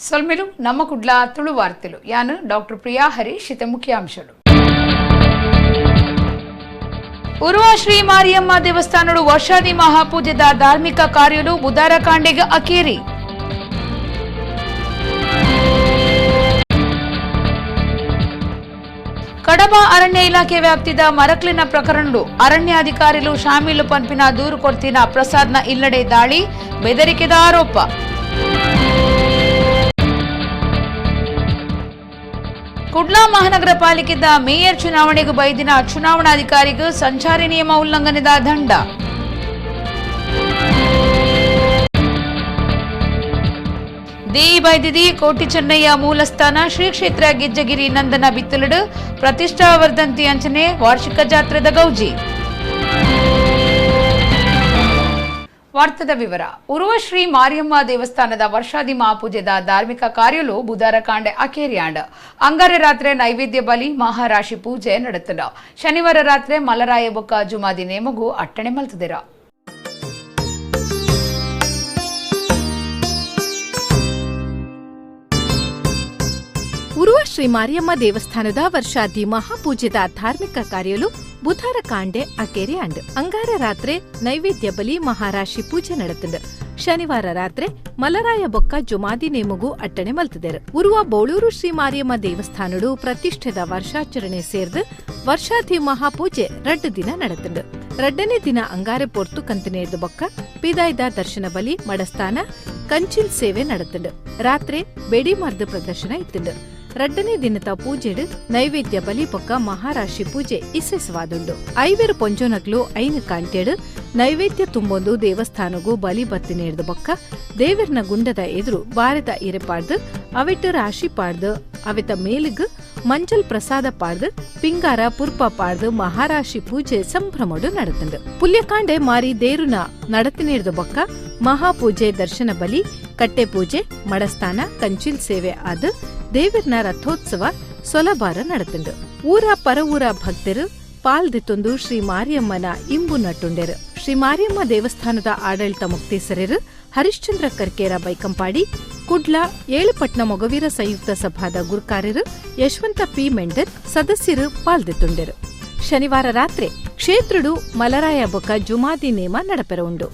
ಸೊಲ್ಮೆಲು ನಮ್ಮ ಕುಡ್ಲ ತುಳು ವಾರ್ತೆಲು ಯಾನು ಡಾಕ್ಟರ್ ಪ್ರಿಯಾ ಹರೀಶ್ ಇತ ಮುಖ್ಯಾಂಶಗಳು. ಉರುವ ಶ್ರೀ ಮಾರಿಯಮ್ಮ ದೇವಸ್ಥಾನಡು ವರ್ಷಾದಿ ಮಹಾಪೂಜೆದ ಧಾರ್ಮಿಕ ಕಾರ್ಯಲು ಬುಧಾರ ಕಾಂಡೆಗೆ ಅಕೇರಿ. ಕಡಬ ಅರಣ್ಯ ಇಲಾಖೆ ವ್ಯಾಪ್ತಿದ ಮರಕ್ಲಿನ ಪ್ರಕರಣಡು ಅರಣ್ಯಾಧಿಕಾರಿಲು ಶಾಮೀಲು ಪಂಪಿನ ದೂರು ಕೊರ್ತಿನ ಪ್ರಸಾದ್ನ ಇಲ್ಲಡೆ ದಾಳಿ ಬೆದರಿಕೆದ ಆರೋಪ. ಕುಡ್ಲಾ ಮಹಾನಗರ ಪಾಲಿಕೆದ ಮೇಯರ್ ಚುನಾವಣೆಗೆ ಬೈದಿನ ಚುನಾವಣಾಧಿಕಾರಿಗೂ ಸಂಚಾರಿ ನಿಯಮ ಉಲ್ಲಂಘನೆದ ದಂಡ. ದೇಯಿ ಬೈದಿದಿ ಕೋಟಿ ಚೆನ್ನಯ್ಯ ಮೂಲಸ್ಥಾನ ಶ್ರೀ ಕ್ಷೇತ್ರ ಗಿಜ್ಜಗಿರಿ ನಂದನ ಬಿತ್ತಲುಡು ಪ್ರತಿಷ್ಠಾವರ್ಧಂತಿ ಅಂಚನೆ ವಾರ್ಷಿಕ ಜಾತ್ರೆದ ಗೌಜಿ. ವಾರ್ತದ ವಿವರ. ಉರುವ ಶ್ರೀ ಮಾರಿಯಮ್ಮ ದೇವಸ್ಥಾನದ ವರ್ಷಾದಿ ಮಹಾಪೂಜೆದ ಧಾರ್ಮಿಕ ಕಾರ್ಯಲು ಬುಧಾರ ಕಾಂಡೆ ಅಕೇರಿಯಾಂಡ. ಅಂಗಾರೆ ರಾತ್ರಿ ನೈವೇದ್ಯ ಬಲಿ ಮಹಾರಾಶಿ ಪೂಜೆ ನಡೆತದ. ಶನಿವಾರ ರಾತ್ರಿ ಮಲರಾಯ ಬೊಕ್ಕ ಜುಮಾದಿ ನೇಮಗು ಅಟ್ಟಣೆ ಮಲ್ತದಿರ. ಉರುವ ಶ್ರೀ ಮಾರಿಯಮ್ಮ ದೇವಸ್ಥಾನದ ವರ್ಷಾದಿ ಮಹಾಪೂಜೆದ ಧಾರ್ಮಿಕ ಕಾರ್ಯಲು ಬುಧಾರ ಕಾಂಡೆ ಅಕೇರಿ ಅಂಡ್. ಅಂಗಾರ ರಾತ್ರಿ ನೈವೇದ್ಯ ಬಲಿ ಮಹಾರಾಶಿ ಪೂಜೆ ನಡೆತಂಡು. ಶನಿವಾರ ರಾತ್ರಿ ಮಲರಾಯ ಬೊಕ್ಕ ಜುಮಾದಿ ನೇಮಗು ಅಟ್ಟಣೆ ಮಲ್ತದರು. ಉರುವ ಬೋಳೂರು ಶ್ರೀ ಮಾರಿಯಮ್ಮ ದೇವಸ್ಥಾನಡು ಪ್ರತಿಷ್ಠೆದ ವರ್ಷಾಚರಣೆ ಸೇರ್ದು ವರ್ಷಾಧಿ ಮಹಾಪೂಜೆ ರಡ್ಡು ದಿನ ನಡೆತಂಡು. ರಡ್ಡನೇ ದಿನ ಅಂಗಾರೆ ಪೊರ್ತು ಕಂತನೇರ್ದು ಬೊಕ್ಕ ಪಿದಾಯ್ದ ದರ್ಶನ ಬಲಿ ಮಡಸ್ಥಾನ ಕಂಚಿಲ್ ಸೇವೆ ನಡೆತಂಡು. ರಾತ್ರಿ ಬೆಡಿಮರ್ದು ಪ್ರದರ್ಶನ ಇತ್ತಂಡು. ರಡ್ಡನೇ ದಿನದ ಪೂಜೆಡು ನೈವೇದ್ಯ ಬಲಿ ಪೊಕ್ಕ ಮಹಾರಾಶಿ ಪೂಜೆ ಇಸೆಸವಾದುಂಡು. ಐವೆರು ಪೊಂಜೋನಕ್ಲು ಐನು ಕಾಂಟೆಡು ನೈವೇದ್ಯ ತುಂಬೊಂದು ದೇವಸ್ಥಾನಗೂ ಬಲಿ ಬತ್ತಿ ನೇರ್ದು ಬೊಕ್ಕ ದೇವರ್ನ ಗುಂಡದ ಎದುರು ಬಾರದ ಇರೆಪಾಡ್ದು ಅವೆಟ್ಟು ರಾಶಿ ಪಾಡ್ದು ಅವೆತ ಮೇಲಿಗ್ ಮಂಜಲ್ ಪ್ರಸಾದ ಪಾಡ್ದು ಪಿಂಗಾರ ಪುರ್ಪ ಪಾಡ್ದು ಮಹಾರಾಶಿ ಪೂಜೆ ಸಂಭ್ರಮಡು ನಡೆತಂಡು. ಪುಲ್ಯಕಾಂಡೆ ಮಾರಿ ದೇರುನ ನಡತಿ ನೇರ್ದು ಬೊಕ್ಕ ಮಹಾಪೂಜೆ ದರ್ಶನ ಬಲಿ ಕಟ್ಟೆ ಪೂಜೆ ಮಡಸ್ಥಾನ ಕಂಚಿಲ್ ಸೇವೆ ಆದ ದೇವರ್ನ ರಥೋತ್ಸವ ಸೊಲಬಾರ ನಡೆತಂಡು. ಊರ ಪರವೂರ ಭಕ್ತರು ಪಾಲ್ದಿತ್ತೊಂದು ಶ್ರೀ ಮಾರಿಯಮ್ಮನ ಇಂಬು ನಟ್ಟುಂಡೆರು. ಶ್ರೀ ಮಾರಿಯಮ್ಮ ದೇವಸ್ಥಾನದ ಆಡಳಿತ ಮುಕ್ತೇಸರರು ಹರಿಶ್ಚಂದ್ರ ಕರ್ಕೇರ ಬೈಕಂಪಾಡಿ, ಕುಡ್ಲ ಏಳುಪಟ್ನ ಮೊಗವೀರ ಸಂಯುಕ್ತ ಸಭಾದ ಗುರುಕಾರರು ಯಶವಂತ ಪಿ ಮೆಂಡರ್ ಸದಸ್ಯರು ಪಾಲ್ದಿತ್ತುಂಡೆರು. ಶನಿವಾರ ರಾತ್ರಿ ಕ್ಷೇತ್ರಡು ಮಲರಾಯ ಬೊಕ್ಕ ಜುಮಾದಿ ನೇಮ ನಡಪೆರ ಉಂಡು.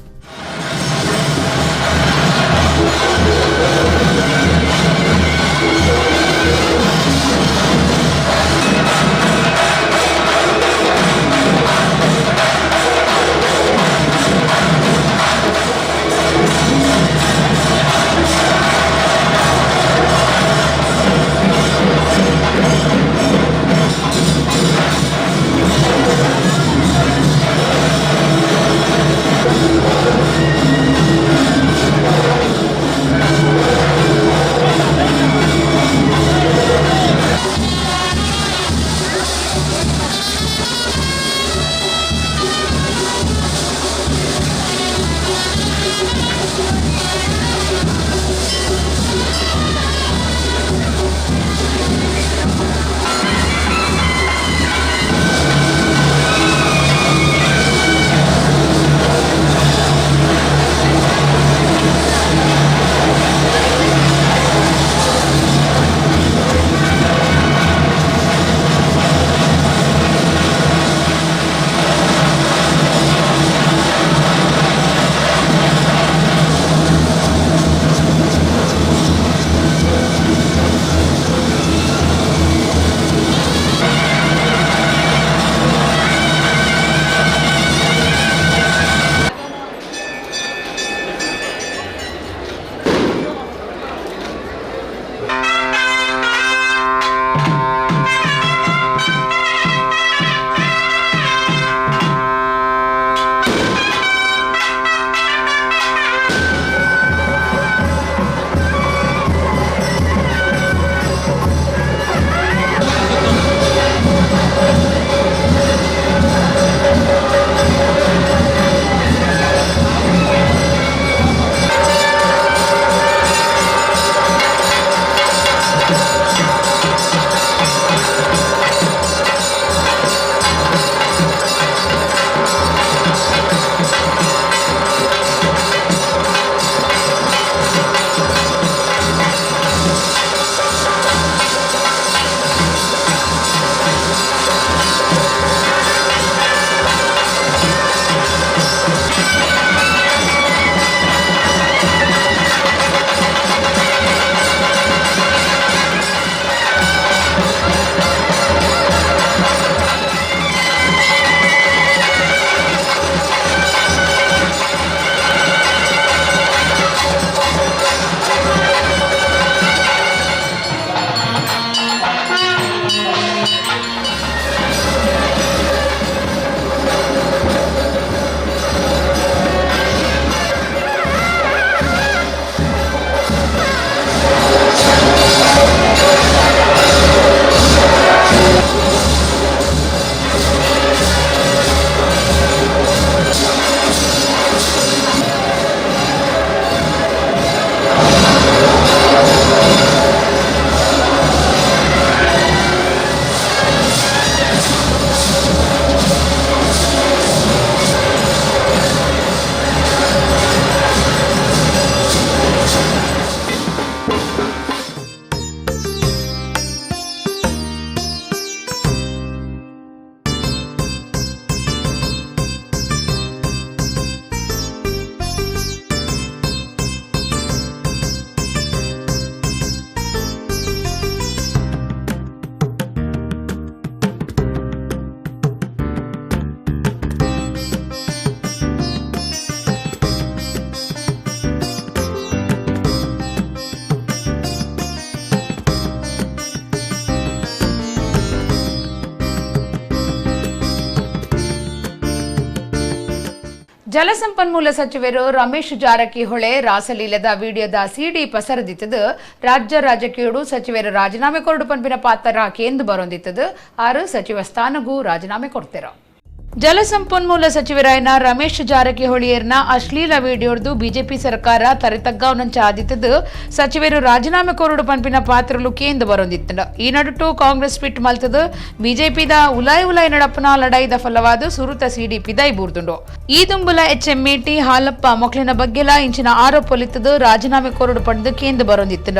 ಜಲಸಂಪನ್ಮೂಲ ಸಚಿವರು ರಮೇಶ್ ಜಾರಕಿಹೊಳಿ ರಾಸಲೀಲದ ವಿಡಿಯೋದ ಸಿಡಿ ಪಸರದಿತ್ತದು ರಾಜ್ಯ ರಾಜಕೀಯಡು ಸಚಿವರು ರಾಜೀನಾಮೆ ಕೊರಡು ಪಂಪಿನ ಪಾತ್ರ ಕೇಂದ್ರ ಬರೊಂದಿತ್ತದು ಆರು ಸಚಿವ ಸ್ಥಾನಗೂ ರಾಜೀನಾಮೆ ಕೊಡ್ತಿರ. ಜಲಸಂಪನ್ಮೂಲ ಸಚಿವರಾಯನ ರಮೇಶ್ ಜಾರಕಿಹೊಳಿಯರ್ನ ಅಶ್ಲೀಲ ವಿಡಿಯೋರ್ದು ಬಿಜೆಪಿ ಸರ್ಕಾರ ತರೆತಗ್ಗಾವನಂಚ ಆದಿತ್ತದು ಸಚಿವರು ರಾಜೀನಾಮೆ ಕೊರಡು ಪಂಪಿನ ಪಾತ್ರಲು ಕೇಂದ್ರ ಬರೊಂದಿತ್ತಂಡ. ಈ ನಡುಟು ಕಾಂಗ್ರೆಸ್ ಪಿಟ್ ಮಲ್ತದು ಬಿಜೆಪಿದ ಉಲಾಯ್ ಉಲಾಯ್ ನಡಪನ ಲಡಾಯಿದ ಫಲವಾದ ಸುರುತ ಸಿಡಿ ಪಿದಾಯಿ ಬೂರ್ದುಂಡು. ಈ ದುಂಬುಲ ಎಚ್ಎಂಎಟಿ ಹಾಲಪ್ಪ ಮೊಕ್ಲಿನ ಬಗ್ಗೆಲ ಇಂಚಿನ ಆರೋಪಲಿತ್ತದು ರಾಜೀನಾಮೆ ಕೊರಡು ಪಂಡು ಕೇಂದ್ರ ಬರೊಂದಿತ್ತಂಡ.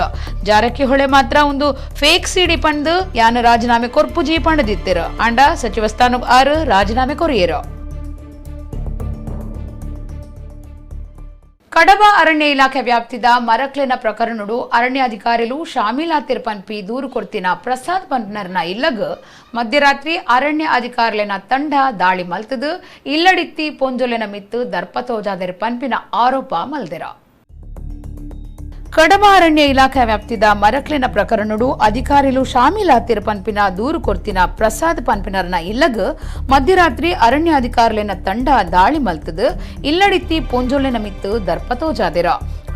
ಜಾರಕಿಹೊಳಿ ಮಾತ್ರ ಒಂದು ಫೇಕ್ ಸಿಡಿ ಪಂಡು ಯಾನ ರಾಜೀನಾಮೆ ಕೊರ್ಪುಜಿ ಪಂಡದಿತ್ತಿರ. ಅಂಡ ಸಚಿವ ಸ್ಥಾನ ಆರು ರಾಜೀನಾಮೆ ಕೊರಿಯರು. ಕಡಬ ಅರಣ್ಯ ಇಲಾಖೆ ವ್ಯಾಪ್ತಿದ ಮರಕ್ಲೆನ ಪ್ರಕರಣಡು ಅರಣ್ಯಾಧಿಕಾರಿಲು ಶಾಮೀಲಾತಿರ್ ಪನ್ಪಿ ದೂರು ಕೊಡ್ತಿನ ಪ್ರಸಾದ್ ಪನ್ಪನರ್ನ ಇಲ್ಲಗ್ ಮಧ್ಯರಾತ್ರಿ ಅರಣ್ಯ ಅಧಿಕಾರಿಲೆನ ತಂಡ ದಾಳಿ ಮಲ್ತದು ಇಲ್ಲಡಿತ್ತಿ ಪೊಂಜೊಲೆನ ಮಿತ್ತು ದರ್ಪ ತೋಜಾದೆರ್ ಪನ್ಪಿನ ಆರೋಪ ಮಲ್ದೆರ. ಕಡಬ ಅರಣ್ಯ ಇಲಾಖೆ ವ್ಯಾಪ್ತಿದ ಮರಕ್ಲೆನ ಪ್ರಕರಣಡು ಅಧಿಕಾರಿಲು ಶಾಮೀಲಾತಿರ್ ಪನ್ಪಿನ ದೂರು ಕೊರ್ತಿನ ಪ್ರಸಾದ್ ಪನ್ಪಿನರ್ನ ಇಲ್ಲಗ್ ಮಧ್ಯರಾತ್ರಿ ಅರಣ್ಯ ಅಧಿಕಾರಿಲೆನ ತಂಡ ದಾಳಿ ಮಲ್ತದು ಇಲ್ಲಡಿತ್ತಿ ಪೊಂಜೊಲೆನ ಮಿತ್ತು ದರ್ಪ ತೋಜಾದೆರ.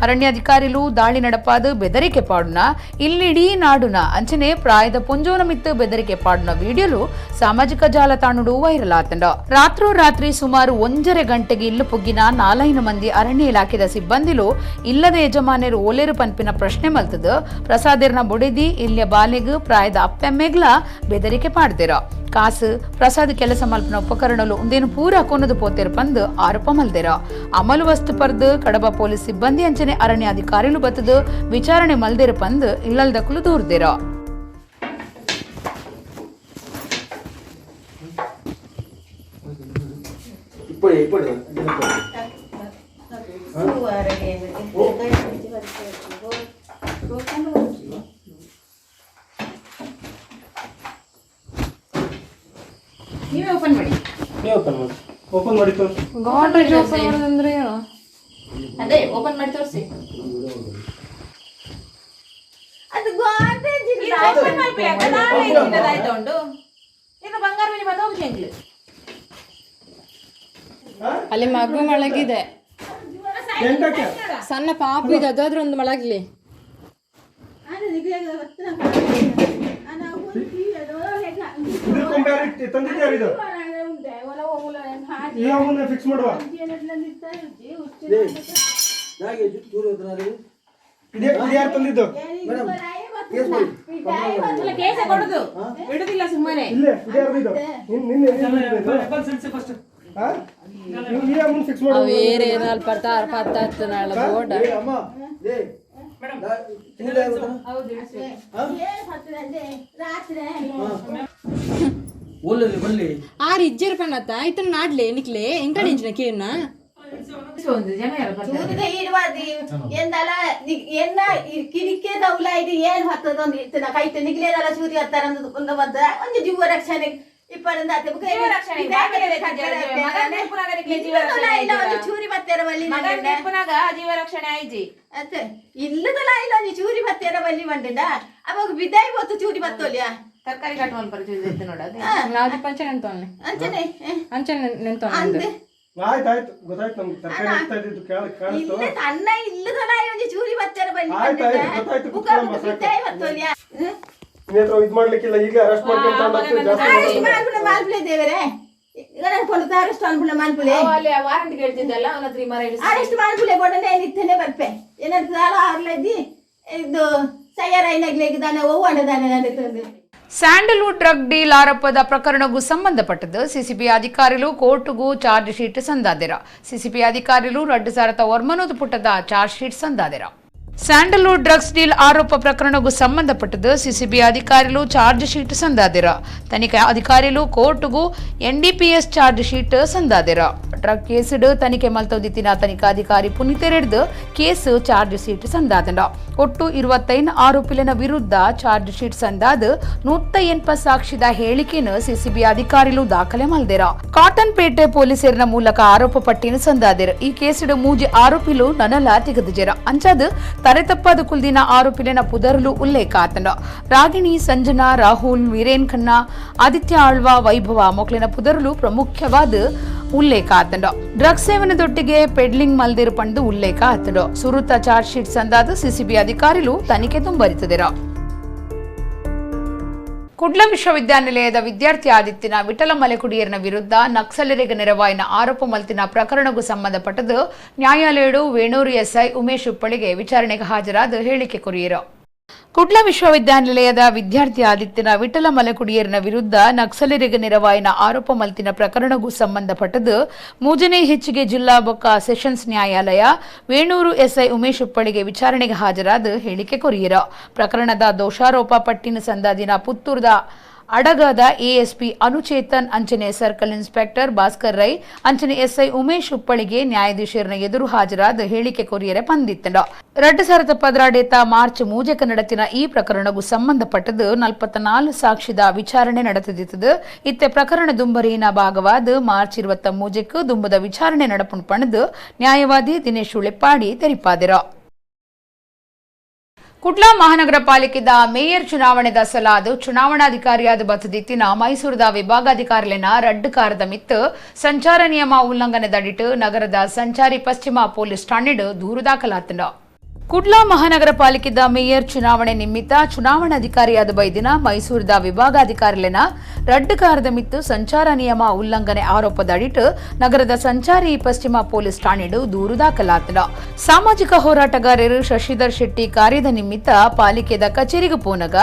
ಅರಣ್ಯಾಧಿಕಾರಿಲು ದಾಳಿ ನಡಪಾದು ಬೆದರಿಕೆ ಪಾಡುನ ಇಲ್ಲಿಡೀ ನಾಡುನ ಅಂಚನೆ ಪ್ರಾಯದ ಪೊಂಜೋನ ಮಿತ್ತು ಬೆದರಿಕೆ ಪಾಡುನ ವಿಡಿಯೋಲು ಸಾಮಾಜಿಕ ಜಾಲತಾಣಡು ವೈರಲ್ ಆತಂಡ. ರಾತ್ರೋರಾತ್ರಿ ಸುಮಾರು 1.5 ಗಂಟೆಗೆ ಇಲ್ಲು ಪುಗ್ಗಿನ 4 ಮಂದಿ ಅರಣ್ಯ ಇಲಾಖೆದ ಸಿಬ್ಬಂದಿಲು ಇಲ್ಲದ ಯಜಮಾನರು ಓಲೇರು ಪನ್ಪಿನ ಪ್ರಶ್ನೆ ಮಲ್ತದು ಪ್ರಸಾದಿರ್ನ ಬೊಡೆದಿ ಇಲ್ಲಿಯ ಬಾಲೆಗ್ ಪ್ರಾಯದ ಅಪ್ಪೆಮ್ಮೆಗ್ಲ ಬೆದರಿಕೆ ಪಾಡ್ದಿರ. ಕಾಸು ಪ್ರಸಾದ್ ಕೆಲಸ ಮಲ್ಪನ ಉಪಕರಣಲು ಉಂದೇನು ಪೂರ ಕೊನದು ಪೋತೆರ್ ಪಂದು ಆರೋಪ ಮಲ್ದೆರ. ಅಮಲು ವಸ್ತು ಪರ್ದು ಕಡಬ ಪೊಲೀಸ್ ಸಿಬ್ಬಂದಿ ಅಂಚನೆ ಅರಣ್ಯ ಅಧಿಕಾರಿಲು ಬತ್ತದು ವಿಚಾರಣೆ ಮಲ್ದೆರ್ ಪಂದು ಇಲ್ಲಲ್ದಕ್ಕಲು ದೂರ್ದೆರ. ನೀವೇ ಓಪನ್ ಮಾಡಿ, ನೀವೇ ಓಪನ್ ಮಾಡಿ, ಓಪನ್ ಮಾಡಿ ತೋರಿಸಿ. ಗಾಡ್ರೇಜ್ ಓಪನ್ ಮಾಡೋದಂದ್ರೆ ಏನು? ಅದೇ ಓಪನ್ ಮಾಡಿ ತೋರಿಸಿ. ಅದು ಗಾಡ್ರೇಜ್ ಇಲ್ಲ. ಓಪನ್ ಮಾಡಿ ಆಯ್ತಾ ಉಂಟು ಇದು ಬಂಗಾರ ಮೇಲೆ ಬಂದು ಹೋಗಿ ಹೆಂಗ್ಲು. ಅಲ್ಲಿ ಮಗು ಮಳಗಿದೆ, ಸಣ್ಣ ಪಾಪು ಇದೆ, ಅದಾದ್ರೂ ಒಂದು ಮಳಗ್ಲಿ. ಫಿಕ್ಸ್ ಮಾಡುವ ತಂದಿದ್ದು ಕೇಸ ಕೊಡುದು ಬಿಡುದಿಲ್ಲ ಸುಮ್ಮನೆ. ಬೇರೆ ಏನಾದ್ರು ಪರ್ತಾರ ಪತ್ತ ನಾಳೆ ಬೋರ್ಡ್. ಆರ್ ಇಜ್ಜರ್ ಪಣ್ಣತ್ತ ಇತನ ನಾಡ್ಲೆ ನಿಕ್ಲೆ ಎಂಕಡೆ ಇಂಚಿನ ಕೇನ್ನ ಎನ್ನ ಕಿರಿಕೆ ದೌಲ ಇದು ಏನ್ ಹತ್ತದ ಕೈತ ನಿಗ್ಲೇದಲ್ಲ ಸೂರ್ಯ ಹತ್ತಾರ ಒಂದು ಜೀವ ರಕ್ಷಣೆ ಚೂರಿ ಜೀವ ರಕ್ಷಣೆ ಆಯ್ಜಿ ಇಲ್ಲದಲ್ಲ ಇಲ್ಲ ಒಂಜಿ ಚೂರಿ ಬತ್ತೇರ ಬಲ್ಲಿ ಮಂಡಂಡ ಅವಾಗ ಬಿದಾಯಿ ಬತ್ತು ಚೂರಿ ಬತ್ತೋಲಿಯಾ ತರಕಾರಿ ಕಟ್ ಮಲ್ಪ ಚೂರಿ ಇತ್ತು ನೋಡ ಪಂಚನೆ ಅಂಚನೆ ಅಂಚನೆ ನೆಂತೋನೆ. ಆಯ್ತು ಆಯ್ತು ಗೊತ್ತಾಯ್ತು ನಮ್ಗೆ ತರಕಾರಿ ಇಡ್ತಾ ಇದ್ದಿದ್ದು ಕಾಣಿಸ್ತು. ಇಲ್ಲ ಅನ್ನ ಇಲ್ಲದಲ್ಲ ಒಂಜಿ ಚೂರಿ ಬತ್ತೇರ ಬಲ್ಲಿ ಆಯ್ತು ಆಯ್ತು ಗೊತ್ತಾಯ್ತು. ಬಿದಾಯಿ ಬತ್ತೋಲಿಯಾ ಇನ್ನೇತ್ರ ಇದು ಮಾಡ್ಲಿಕ್ಕಿಲ್ಲ, ಈಗ ಅರೆಸ್ಟ್ ಮಾಡ್ಕೊಂತ ಜಾಸ್ತಿ ಮಾಲ್ಪುಲೆ ದೇವರೇ ಅರೆಸ್ಟ್ ಅನ್ಪುಣ ಮಾಲ್ಪುಲೆ ವಾರಂಟ್ ಕೇಳ್ತಿದ್ದಲ್ಲ ಅವನ ಹತ್ರ ಮರ ಅರೆಸ್ಟ್ ಮಾಲ್ಪುಲೆ ಬೋಡನೆ ನಿತ್ತನೆ ಬರ್ಪೆ ಏನಂತ ಆರ್ಲದ್ದಿ ಇದು ತಯಾರಾಯಿನಾಗ್ಲೇಗೆ ದಾನೆ ಒವ್ವಾಂಡ ದಾನೆ ನಡೀತದೆ. Sandalwood drug deal ಆರೋಪದ ಪ್ರಕರಣಕ್ಕೂ ಸಂಬಂಧಪಟ್ಟದ್ದು ಸಿಸಿಬಿ ಅಧಿಕಾರಿಗಳು ಕೋರ್ಟ್ಗೂ ಚಾರ್ಜ್ ಶೀಟ್ ಸಂದಾದಿರ. ಸಿಸಿಬಿ ಅಧಿಕಾರಿಗಳು 2009 ಪುಟದ ಚಾರ್ಜ್ ಶೀಟ್ ಸಂದಾದಿರ. Sandalwood drugs deal ಆರೋಪ ಪ್ರಕರಣಕ್ಕೂ ಸಂಬಂಧಪಟ್ಟದ್ದು ಸಿಸಿಬಿ ಅಧಿಕಾರಿಗಳು ಚಾರ್ಜ್ ಶೀಟ್ ಸಂದಾದಿರ. ತನಿಖಾ ಅಧಿಕಾರಿಗಳು ಕೋರ್ಟ್ಗೂ NDPS charge sheet ಸಂದಾದಿರ. Drug ಕೇಸ್ಡ್ ತನಿಖೆ ಮಲ್ತೊಂದಿತ್ತಿನ ತನಿಖಾಧಿಕಾರಿ ಪುನೀತೆರೆಡ್ದು case charge sheet ಸಂದಾದಂಡ. ಒಟ್ಟು 25 ಆರೋಪಿಲಿನ ವಿರುದ್ಧ ಚಾರ್ಜ್ ಶೀಟ್ ಸಂದಾದ 180 ಸಾಕ್ಷಿದ ಹೇಳಿಕೆಯನ್ನು ಸಿಸಿಬಿ ಅಧಿಕಾರಿಗಳು ದಾಖಲೆ ಮಲ್ದಿರ. ಕಾಟನ್ ಪೇಟೆ ಪೊಲೀಸರಿನ ಮೂಲಕ ಆರೋಪ ಪಟ್ಟಿಯನ್ನು ಸಂದಾದಿರ. ಈ ಕೇಸ್ಡ್ 3 ಆರೋಪಿಲು ನನಲ ತೆಗೆದುಜೆರ. ಅಂಚಾದ ತರೆತಪ್ಪಾದ ಕುಲ್ದಿನ ಆರೋಪಿಲಿನ ಪುದರ್ಲು ಉಲ್ಲೇಖ ಆತಂಡ. ರಾಗಿಣಿ, ಸಂಜನಾ, ರಾಹುಲ್, ವೀರೇನ್ ಖನ್ನಾ, ಆದಿತ್ಯ ಆಳ್ವಾ, ವೈಭವ ಮೊಕ್ಲಿನ ಪುದರ್ಲು ಪ್ರಮುಖವಾದ ಉಲ್ಲೇಖ ಆತಂಡು. ಡ್ರಗ್ಸ್ ಸೇವನೆದೊಟ್ಟಿಗೆ ಪೆಡ್ಲಿಂಗ್ ಮಲ್ದಿರು ಪಂದು ಉಲ್ಲೇಖ ಆತಂಡು. ಸುರುತ ಚಾರ್ಜ್ ಶೀಟ್ ಸಂದಾದ ಸಿಸಿಬಿ ಅಧಿಕಾರಿಲು ತನಿಖೆ ತುಂಬರಿತದಿರ. ಕುಡ್ಲ ವಿಶ್ವವಿದ್ಯಾನಿಲಯದ ವಿದ್ಯಾರ್ಥಿ ಆದಿತ್ಯನ ವಿಠಲ ಮಲೆಕುಡಿಯರ್ನ ವಿರುದ್ಧ ನಕ್ಸಲರಿಗೆ ನೆರವಾಯಿನ ಆರೋಪ ಮಲ್ತಿನ ಪ್ರಕರಣಕ್ಕೂ ಸಂಬಂಧಪಟ್ಟದ್ದು ನ್ಯಾಯಾಲಯಡು ವೇಣೂರು ಎಸ್ಐ ಉಮೇಶ್ ಉಪ್ಪಳಿಗೆ ವಿಚಾರಣೆಗೆ ಹಾಜರಾದ ಹೇಳಿಕೆ ಕೊರಿಯರು. ಕುಡ್ಲ ವಿಶ್ವವಿದ್ಯಾನಿಲಯದ ವಿದ್ಯಾರ್ಥಿ ಆದಿತ್ಯನ ವಿಠಲ ಮಲೆಕುಡಿಯರ್ನ ವಿರುದ್ಧ ನಕ್ಸಲರಿಗೆ ನೆರವಾಯಿನ ಆರೋಪ ಮಲ್ತಿನ ಪ್ರಕರಣಕ್ಕೂ ಸಂಬಂಧಪಟ್ಟದ್ದು ಮೂಜನೇ ಹೆಚ್ಚಿಗೆ ಜಿಲ್ಲಾ ಬೊಕ್ಕ ಸೆಷನ್ಸ್ ನ್ಯಾಯಾಲಯ ವೇಣೂರು ಎಸ್ಐ ಉಮೇಶ್ ಉಪ್ಪಳಿಗೆ ವಿಚಾರಣೆಗೆ ಹಾಜರಾದ ಹೇಳಿಕೆ ಕೊರಿಯರು. ಪ್ರಕರಣದ ದೋಷಾರೋಪ ಪಟ್ಟಿನ ಸಂದಾದಿನ ಪುತ್ತೂರದ ಅಡಗದ ಎಎಸ್ಪಿ ಅನುಚೇತನ್ ಅಂಚನೆ ಸರ್ಕಲ್ ಇನ್ಸ್ಪೆಕ್ಟರ್ ಭಾಸ್ಕರ್ ರೈ ಅಂಚನೆ ಎಸ್ಐ ಉಮೇಶ್ ಉಪ್ಪಳಿಗೆ ನ್ಯಾಯಾಧೀಶರನ ಎದುರು ಹಾಜರಾದ ಹೇಳಿಕೆ ಕೊರಿಯರೆ ಪಂದಿತ್ತಂಡ. 2012 ಮಾರ್ಚ್ ಮೂಜಕ ನಡೆತಿನ ಈ ಪ್ರಕರಣಕ್ಕೂ ಸಂಬಂಧಪಟ್ಟದ್ದು 44 ಸಾಕ್ಷಿದ ವಿಚಾರಣೆ ನಡೆದಿತ್ತದು. ಇತ್ತೆ ಪ್ರಕರಣ ದುಂಬರಿನ ಭಾಗವಾದ ಮಾರ್ಚ್ 23 ದುಂಬದ ವಿಚಾರಣೆ நடப்புಣ್ ಪಣದು ನ್ಯಾಯವಾದಿ ದಿನೇಶ್ ಉಳೆಪ್ಪಾಡಿ ತೆರಿಪಾದಿರ. ಕುಡ್ಲ ಮಹಾನಗರ ಪಾಲಿಕೆದ ಮೇಯರ್ ಚುನಾವಣೆದ ಸಲಾದು ಚುನಾವಣಾಧಿಕಾರಿಯಾದ ಬತ್ತದಿತ್ತಿನ ಮೈಸೂರದ ವಿಭಾಗಾಧಿಕಾರಿಲಿನ ರಡ್ಡು ಕಾರದ ಮಿತ್ತು ಸಂಚಾರ ನಿಯಮ ಉಲ್ಲಂಘನೆದಡಿಟ್ಟು ನಗರದ ಸಂಚಾರಿ ಪಶ್ಚಿಮ ಪೊಲೀಸ್ ಠಾಣೆಡು ದೂರು ದಾಖಲಾತಂಡ. ಕುಡ್ಲ ಮಹಾನಗರ ಪಾಲಿಕೆದ ಮೇಯರ್ ಚುನಾವಣೆ ನಿಮಿತ್ತ ಚುನಾವಣಾಧಿಕಾರಿಯಾದ ಬೈದಿನ ಮೈಸೂರದ ವಿಭಾಗಾಧಿಕಾರಿಲಿನ ರಡ್ಡು ಕಾರದ ಮಿತ್ತು ಸಂಚಾರ ನಿಯಮ ಉಲ್ಲಂಘನೆ ಆರೋಪದಡಿಟ್ಟು ನಗರದ ಸಂಚಾರಿ ಪಶ್ಚಿಮ ಪೊಲೀಸ್ ಠಾಣೆಡು ದೂರು ದಾಖಲಾತಂಡ. ಸಾಮಾಜಿಕ ಹೋರಾಟಗಾರರು ಶಶಿಧರ್ ಶೆಟ್ಟಿ ಕಾರ್ಯದ ನಿಮಿತ್ತ ಪಾಲಿಕೆದ ಕಚೇರಿಗೆ ಪೋನಗ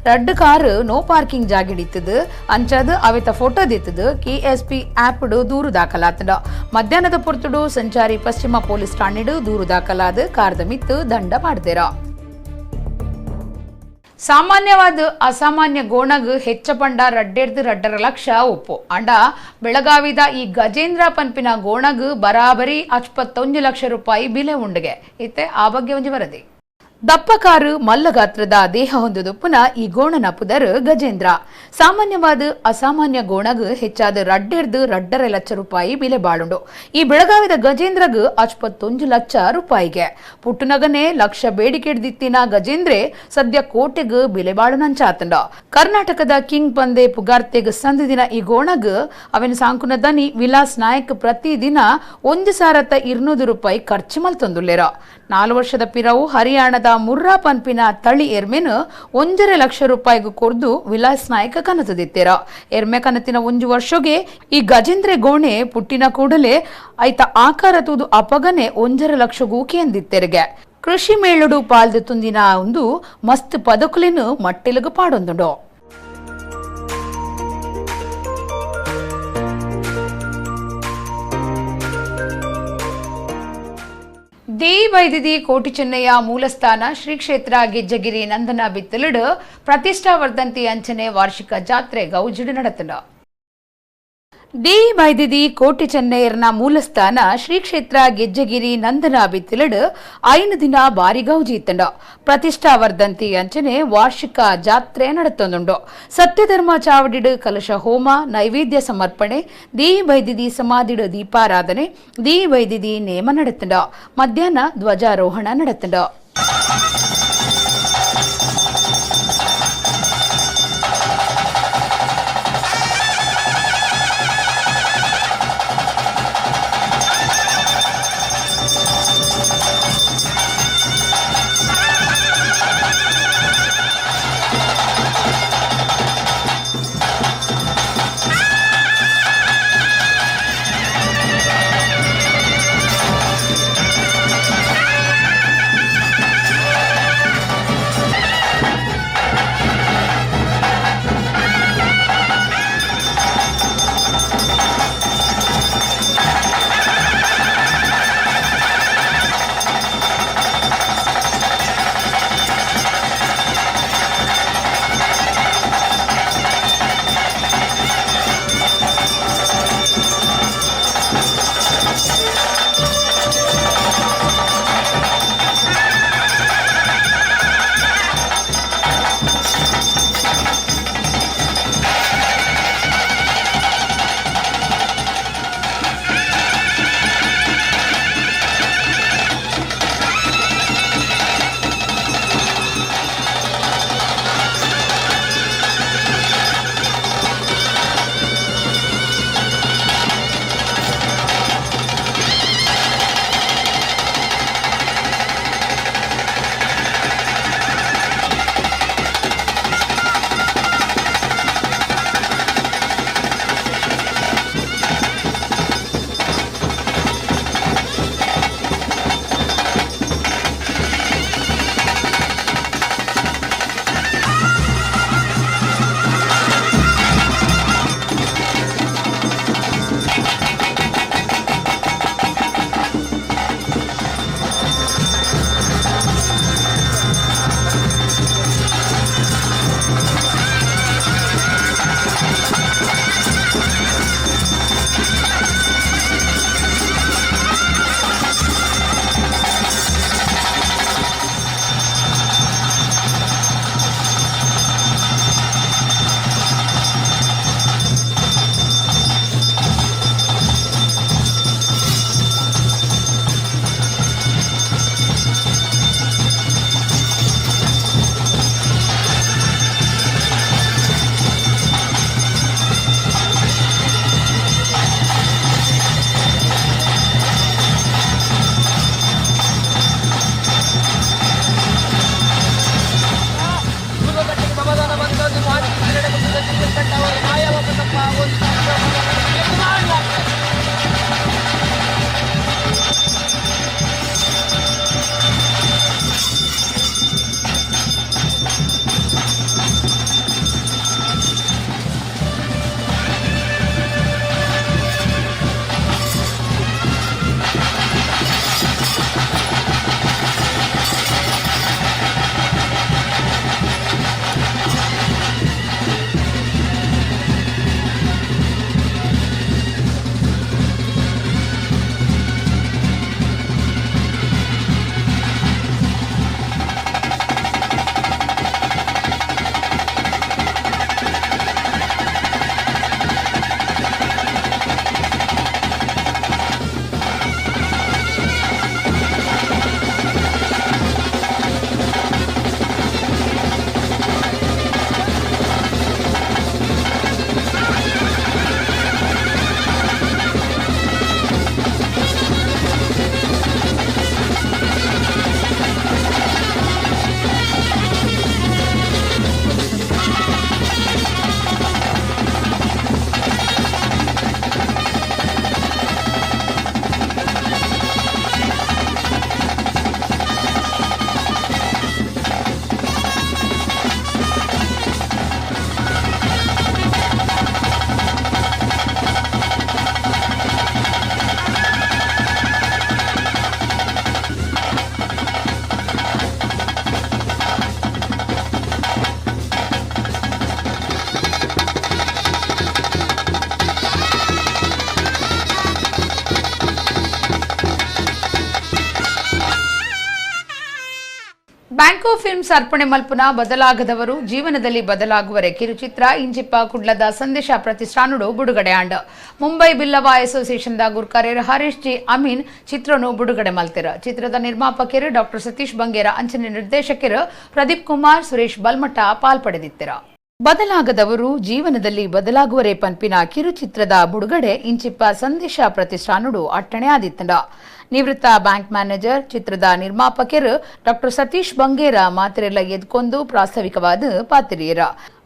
ರಡ್ಡು ಕಾರು ನೋ ಪಾರ್ಕಿಂಗ್ ಜಾಗಿಡಿತ್ತದು ಅಂಚಾದ ಅವೆತ ಫೋಟೋ ದಿತ್ತದು ಕೆಎಸ್ಪಿ ಆಪ್ ದೂರು ದಾಖಲಾತಂಡ. ಮಧ್ಯಾಹ್ನದ ಪೊರ್ತುಡು ಸಂಚಾರಿ ಪಶ್ಚಿಮ ಪೊಲೀಸ್ ಠಾಣೆಡು ದೂರು ದಾಖಲಾದ ಕಾರದ ಮಿತ್ತು ದಂಡ ಮಾಡ್ದಿರ. ಸಾಮಾನ್ಯವಾದ ಅಸಾಮಾನ್ಯ ಗೋಣಗ್ ಹೆಚ್ಚ ಪಂಡ ರಡ್ಡೆರ್ದು 2.5 ಲಕ್ಷ ಒಪ್ಪು ಅಂಡ ಬೆಳಗಾವಿದ ಈ ಗಜೇಂದ್ರ ಪನ್ಪಿನ ಗೋಣಗ್ ಬರಾಬರಿ 51 ಲಕ್ಷ ರೂಪಾಯಿ ಬಿಲೆ ಉಂಡಿಗೆ. ಇತ್ತೆ ಆ ಬಗ್ಗೆ ಒಂಜಿ ವರದಿ. ದಪ್ಪಕಾರು ಮಲ್ಲಗಾತ್ರದ ದೇಹ ಹೊಂದುದೊಪ್ಪುನ ಈ ಗೋಣನ ಪುದರ್ ಗಜೇಂದ್ರ. ಸಾಮಾನ್ಯವಾದ ಅಸಾಮಾನ್ಯ ಗೋಣಗ್ ಹೆಚ್ಚಾದ ರಡ್ಡೆರ್ದು 2.5 ಲಕ್ಷ ರೂಪಾಯಿ ಬಿಲೆ ಬಾಳುಂಡು. ಈ ಬೆಳಗಾವಿದ ಗಜೇಂದ್ರಗ್ 51 ಲಕ್ಷ ರೂಪಾಯಿಗೆ ಪುಟ್ಟುನಗನೆ ಲಕ್ಷ ಬೇಡಿಕೆ ಹಿಡ್ದಿತ್ತಿನ ಗಜೇಂದ್ರೆ ಸದ್ಯ ಕೋಟೆಗ್ ಬಿಲೆ ಬಾಳುನಂಚಾತಂಡ. ಕರ್ನಾಟಕದ ಕಿಂಗ್ ಪಂದೆ ಪುಗಾರ್ತೆಗ್ ಸಂದಿದಿನ ಈ ಗೋಣಗ್ ಅವನ ಸಾಂಕುನ ದನಿ ವಿಲಾಸ್ ನಾಯಕ್ ಪ್ರತಿದಿನ 1200 ರೂಪಾಯಿ ಖರ್ಚು ಮಲ್ತೊಂದುಲ್ಲೇರ. 4 ವರ್ಷದ ಪಿರವು ಹರಿಯಾಣದ ಮುರ್ರಾ ಪನ್ಪಿನ ತಳಿ ಎರ್ಮೆನು 1.5 ಲಕ್ಷ ರೂಪಾಯಿಗೂ ಕೊರ್ದು ವಿಲಾಸ್ ನಾಯಕ ಕನತದಿತ್ತೀರ. ಎರ್ಮೆ ಕನತಿನ 1 ವರ್ಷಗೆ ಈ ಗಜೇಂದ್ರೆ ಗೋಣೆ ಪುಟ್ಟಿನ ಕೂಡಲೇ ಐತ ಆಕಾರ ತೂದು ಅಪಗನೆ 1.5 ಲಕ್ಷಗೂ ಕೇಂದಿತ್ತೆರಿಗೆ. ಕೃಷಿ ಮೇಳಡು ಪಾಲ್ದು ತುಂದಿನ ಒಂದು ಮಸ್ತ್ ಪದಕುಲಿನ ಮಟ್ಟಿಲಗು ಪಾಡೊಂದುಂಡು. ದೇಯಿ ಬೈದಿದಿ ಕೋಟಿ ಚೆನ್ನಯ್ಯ ಮೂಲಸ್ಥಾನ ಶ್ರೀ ಕ್ಷೇತ್ರ ಗೆಜ್ಜಗಿರಿ ನಂದನ ಬಿತ್ತಲುಡು ಪ್ರತಿಷ್ಠಾ ವರ್ಧಂತಿ ಅಂಚನೆ ವಾರ್ಷಿಕ ಜಾತ್ರೆ ಗೌಜಿಡು ನಡೆತಂಡ. ದೇಯಿ ಬೈದಿದಿ ಕೋಟಿ ಚೆನ್ನಯ್ಯರ್ನ ಮೂಲಸ್ಥಾನ ಶ್ರೀ ಕ್ಷೇತ್ರ ಗೆಜ್ಜಗಿರಿ ನಂದನ ಬಿತ್ತಲುಡು 5 ದಿನ ಬಾರಿ ಗೌಜಿ ಇತ್ತಂಡ. ಪ್ರತಿಷ್ಠಾ ವರ್ಧಂತಿ ಅಂಚನೆ ವಾರ್ಷಿಕ ಜಾತ್ರೆ ನಡೆತೊಂದುಂಡು. ಸತ್ಯಧರ್ಮ ಚಾವಡಿಡು ಕಲಶ ಹೋಮ, ನೈವೇದ್ಯ ಸಮರ್ಪಣೆ, ದೇಯಿ ಬೈದಿದಿ ಸಮಾಧಿಡು ದೀಪಾರಾಧನೆ, ದೇಯಿ ಬೈದಿದಿ ನೇಮ ನಡೆತಂಡ. ಮಧ್ಯಾಹ್ನ ಧ್ವಜಾರೋಹಣ ನಡೆತಂಡ. ಬ್ಯಾಂಕೋ ಫಿಲ್ಮ್ಸ್ ಅರ್ಪಣೆ ಮಲ್ಪುನ ಬದಲಾಗದವರು ಜೀವನದಲ್ಲಿ ಬದಲಾಗುವರೆ ಕಿರುಚಿತ್ರ ಇಂಜಿಪ್ಪ ಕುಡ್ಲದ ಸಂದೇಶ ಪ್ರತಿಷ್ಠಾನಡು ಬಿಡುಗಡೆ ಆಂಡ. ಮುಂಬೈ ಬಿಲ್ಲವ ಅಸೋಸಿಯೇಷನ್ the ಗುರ್ಕಾರ್ಯರ್ ಹರೀಶ್ ಜಿ ಅಮೀನ್ ಚಿತ್ರನು ಬಿಡುಗಡೆ ಮಲ್ತಿರ. ಚಿತ್ರದ ನಿರ್ಮಾಪಕರು ಡಾಕ್ಟರ್ ಸತೀಶ್ ಬಂಗೇರ, ಅಂಚನೆ ನಿರ್ದೇಶಕರು ಪ್ರದೀಪ್ ಕುಮಾರ್, ಸುರೇಶ್ ಬಲ್ಮಠ ಪಾಲ್ಪಡೆದಿತ್ತರ. ಬದಲಾಗದವರು ಜೀವನದಲ್ಲಿ ಬದಲಾಗುವರೆ ಪನ್ಪಿನ ಕಿರುಚಿತ್ರದ ಬಿಡುಗಡೆ ಇಂಚಿಪ್ಪ ಸಂದೇಶ ಪ್ರತಿಷ್ಠಾನಡು ಅಟ್ಟಣೆ ಆದಿತ್ತಂಡ. ನಿವೃತ್ತ ಬ್ಯಾಂಕ್ ಮ್ಯಾನೇಜರ್ ಚಿತ್ರದ ನಿರ್ಮಾಪಕರು ಡಾಕ್ಟರ್ ಸತೀಶ್ ಬಂಗೇರ ಮಾತ್ರೆಲ್ಲ ಎದ್ಕೊಂಡು ಪ್ರಾಸ್ತಾವಿಕವಾದ ಪಾತ್ರಿಯರ.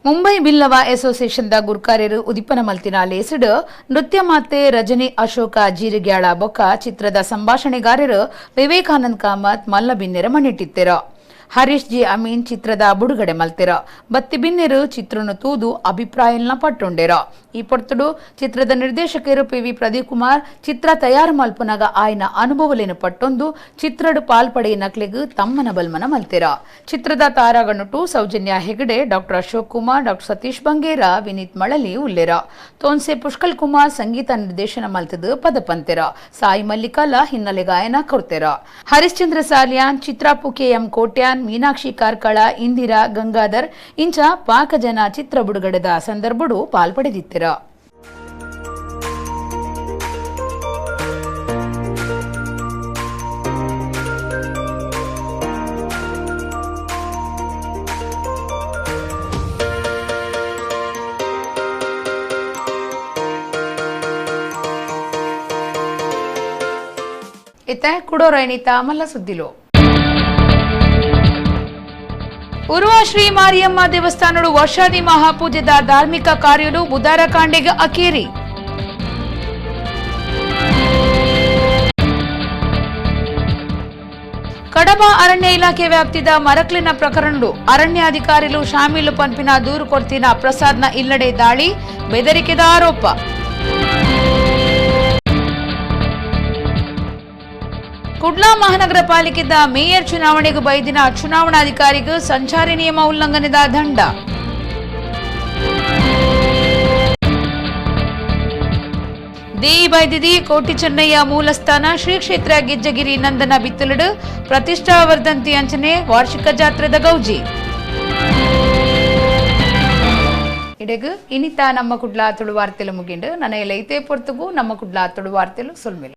ಮುಂಬೈ ಬಿಲ್ಲವ ಅಸೋಸಿಯೇಷನ್ the ಗುರ್ಕಾರ್ಯರು ಉದಿಪನ ಮಲ್ತಿನ ಲೇಸಿಡ್ ನೃತ್ಯ ಮಾತೆ ರಜನಿ ಅಶೋಕ ಜೀರಿಗ್ಯಾಳ ಬೊಕ್ಕ ಚಿತ್ರದ ಸಂಭಾಷಣೆಗಾರರು ವಿವೇಕಾನಂದ್ ಕಾಮತ್ ಮಲ್ಲಬಿನ್ನೆರ ಮಣ್ಣಿಟ್ಟಿತ್ತೆರ. ಹರೀಶ್ ಜಿ ಅಮೀನ್ ಚಿತ್ರದ ಬುಡುಗಡೆ ಮಲ್ತಿರ. ಬತ್ತಿ ಬಿನ್ನೆರು ಚಿತ್ರನು ತೂದು ಅಭಿಪ್ರಾಯಲ್ನ ಪಟ್ಟೊಂಡೆರ. ಈ ಪೊರ್ತುಡು ಚಿತ್ರದ ನಿರ್ದೇಶಕರು ಪಿ ವಿ ಪ್ರದೀಪ್ ಕುಮಾರ್ ಚಿತ್ರ ತಯಾರು ಮಲ್ಪುನಗ ಆಯ್ನ ಅನುಭವಲೇನು ಪಟ್ಟೊಂದು ಚಿತ್ರಡು ಪಾಲ್ಪಡೆಯ ನಕ್ಲೆಗ್ ತಮ್ಮನ ಬಲ್ಮನ ಮಲ್ತಿರ. ಚಿತ್ರದ ತಾರಾಗಣಟು ಸೌಜನ್ಯ ಹೆಗಡೆ, ಡಾಕ್ಟರ್ ಅಶೋಕ್ ಕುಮಾರ್, ಡಾಕ್ಟರ್ ಸತೀಶ್ ಬಂಗೇರ, ವಿನೀತ್ ಮಳಲಿ ಉಲ್ಲೆರ. ತೋನ್ಸೆ ಪುಷ್ಕಲ್ ಕುಮಾರ್ ಸಂಗೀತ ನಿರ್ದೇಶನ ಮಲ್ತದು ಪದಪಂತೆರ. ಸಾಯಿ ಮಲ್ಲಿಕಾಲ ಹಿನ್ನೆಲೆ ಗಾಯನ ಕೊಡ್ತೆರ. ಹರಿಶ್ಚಂದ್ರ ಸಾಲಿಯಾನ್, ಚಿತ್ರಾಪು ಕೆ ಎಂ ಕೋಟ್ಯಾನ್, ಮೀನಾಕ್ಷಿ ಕಾರ್ಕಳ, ಇಂದಿರಾ ಗಂಗಾಧರ್ ಇಂಚ ಪಾಕಜನ ಚಿತ್ರ ಬಿಡುಗಡೆದ ಸಂದರ್ಭಡು ಪಾಲ್ಪಡೆದಿತ್ತರ. ಇತ್ತ ಕುಡೋರೈನಿತ ಮಲ್ಲ ಸುದ್ದಿಲೋ. ಉರುವ ಶ್ರೀ ಮಾರಿಯಮ್ಮ ದೇವಸ್ಥಾನಡು ವರ್ಷಾದಿ ಮಹಾಪೂಜೆದ ಧಾರ್ಮಿಕ ಕಾರ್ಯಲು ಬುಧಾರ ಕಾಂಡೆಗೆ ಅಕೇರಿ. ಕಡಬ ಅರಣ್ಯ ಇಲಾಖೆ ವ್ಯಾಪ್ತಿದ ಮರಕ್ಲಿನ ಪ್ರಕರಣಡು ಅರಣ್ಯಾಧಿಕಾರಿಲು ಶಾಮೀಲು ಪಂಪಿನ ದೂರು ಕೊರ್ತಿನ ಪ್ರಸಾದ್ನ ಇಲ್ಲಡೆ ದಾಳಿ, ಬೆದರಿಕೆದ ಆರೋಪ. ಕುಡ್ಲಾ ಮಹಾನಗರ ಪಾಲಿಕೆದ ಮೇಯರ್ ಚುನಾವಣೆಗೆ ಬೈದಿನ ಚುನಾವಣಾಧಿಕಾರಿಗೂ ಸಂಚಾರಿ ನಿಯಮ ಉಲ್ಲಂಘನೆದ ದಂಡ. ದೇಯಿ ಬೈದಿದಿ ಕೋಟಿ ಚೆನ್ನಯ್ಯ ಮೂಲಸ್ಥಾನ ಶ್ರೀ ಕ್ಷೇತ್ರ ಗಿಜ್ಜಗಿರಿ ನಂದನ ಬಿತ್ತಲಡು ಪ್ರತಿಷ್ಠಾವರ್ಧಂತಿ ಅಂಚನೆ ವಾರ್ಷಿಕ ಜಾತ್ರೆದ ಗೌಜಿ. ಇಡೆಗು ಇನಿತಾ ನಮ್ಮ ಕುಡ್ಲಾ ತುಳುವಾರ್ತೆಲು ಮುಗಿಂಡು. ನನ್ನ ಎಲ್ಲ ಇತೇ ಪೊರ್ತುಗು ನಮ್ಮ ಕುಡ್ಲಾ ತುಳುವಾರ್ತೆಲು ಸೊಲ್ಮೆಲು.